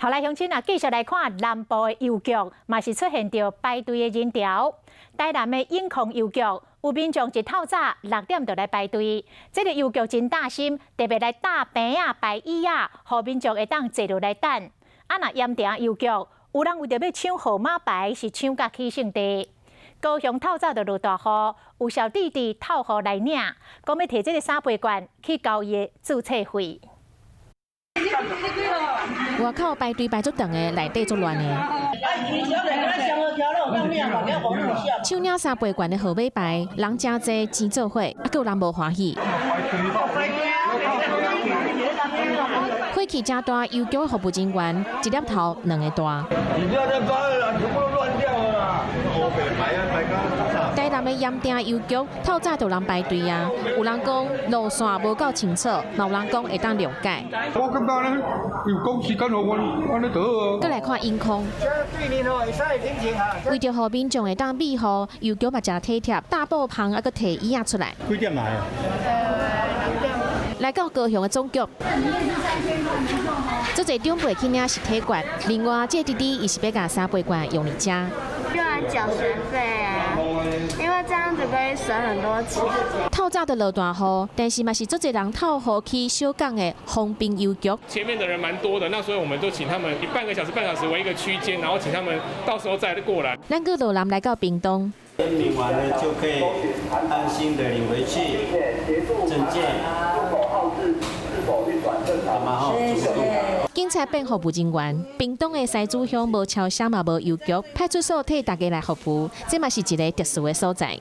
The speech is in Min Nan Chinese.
好來，鄉親啊，繼續來看南部的郵局，嘛是出現著排隊的人潮。台南的永康郵局有民眾一透早6點就來排隊，這个郵局真貼心，特別來搭棚仔擺椅仔，予民眾會當坐落來等。啊，若鹽埕郵局有人為著欲搶號碼牌，是搶甲起性地。高雄透早就落大雨，有小弟弟透雨來領，講欲提這个三杯罐去交伊的註冊費。外口排隊排足長的，內底足亂的。搶領三倍券的號碼牌，人誠濟，錢做伙，啊，閣有人無歡喜。火氣誠大，郵局的服務人員一粒頭兩个大。你不要再發了啦，全部都亂掉了啦。台南的鹽埕郵局透早就有人排隊啊，有人講路線無夠清楚，嘛有人講會當諒解。我感覺呢，有講時間予阮按呢就好啊。閣來看永康，為著予民眾會當避雨，郵局嘛誠體貼，搭布棚猶閣提椅仔出來。幾點來啊？來到高雄的總局，足濟長輩去領實體券，另外這个弟弟伊是欲共三倍券用佇遮。用來繳學費啊，因為這樣子可以省很多錢。透早就落大雨，但是嘛是足濟人透雨去小港的豐濱郵局。前面的人蠻多的，那所以我們就請他們以半個小時、半小時為一個區間，然後請他們到時候再過來。咱閣落南來到屏東。領完了就可以安心的領回去，證件。好。警察變服務人員，屏東的西子鄉無超商嘛無郵局，派出所替大家來服務，這嘛是一个特殊的所在。